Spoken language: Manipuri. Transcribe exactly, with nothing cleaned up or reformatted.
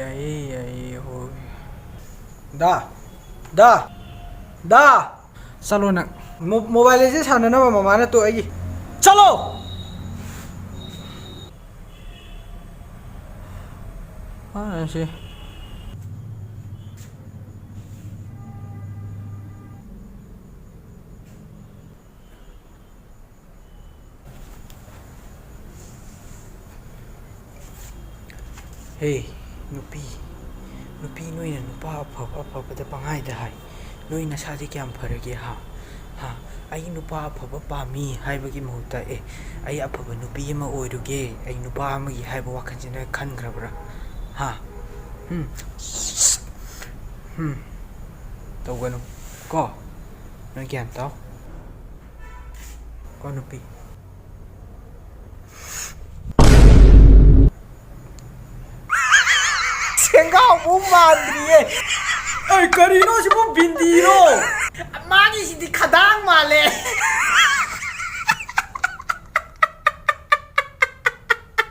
ꯌꯥꯏꯌꯦ, ꯌꯥꯏꯌꯦ, ꯍꯣꯏ꯫ ꯗꯥ! ꯗꯥ! ꯗꯥ! ꯆꯠꯂꯣ ꯅꯪ꯫ ꯃꯣ-, Mobile Legend ꯁꯥꯟꯅꯅꯕ ꯃꯃꯥꯅ ꯇꯣꯛꯑꯒꯤ꯫ ꯆꯠꯂꯣ! ꯃꯥꯅ ꯁꯤ꯫ ꯍꯦ, ꯅꯨꯄꯤ, ꯅꯨꯄꯤ ꯅꯣꯏꯅ ꯅꯨꯄꯥ ꯑꯐꯕ ꯑꯐꯕꯗ ꯄꯪꯍꯥꯏꯗ ꯍꯥꯏ꯫ ꯅꯣꯏ ꯅꯁꯥꯗꯤ ꯀꯌꯥꯝ ꯐꯔꯒꯦ, ꯍꯥ? ꯍꯥ? "ꯑꯩ ꯅꯨꯄꯥ ꯑꯐꯕ ꯄꯥꯝꯃꯤ" ꯍꯥꯏꯕꯒꯤ ꯃꯍꯨꯠꯇ, "ꯑꯦ, ꯑꯩ ꯑꯐꯕ ꯅꯨꯄꯤ ꯑꯃ ꯑꯣꯏꯔꯨꯒꯦ, ꯑꯩ ꯅꯨꯄꯥ ꯑꯃꯒꯤ" ꯍꯥꯏꯕ ꯋꯥꯈꯜꯁꯤ ꯅꯣꯏ ꯈꯟꯈ꯭ꯔꯕ꯭ꯔꯥ? ꯍꯥ? ꯍꯨꯝ? ꯍꯨꯝ꯫ ꯇꯧꯒꯅꯨ꯫ ꯀꯣ? ꯅꯣꯏ ꯒ꯭ꯌꯥꯟ ꯇꯥꯎ꯫ ꯀꯣ ꯅꯨꯄꯤ꯫ ꯁꯦꯡꯒꯥꯎꯕꯨ ꯃꯥꯟꯗ꯭ꯔꯤꯌꯦ꯫ ꯑꯩ ꯀꯔꯤꯅꯣ ꯁꯤꯕꯨ ꯕꯤꯟꯗꯤꯔꯣ? ꯃꯥꯒꯤꯁꯤꯗꯤ ꯈꯗꯥꯡ ꯃꯥꯜꯂꯦ꯫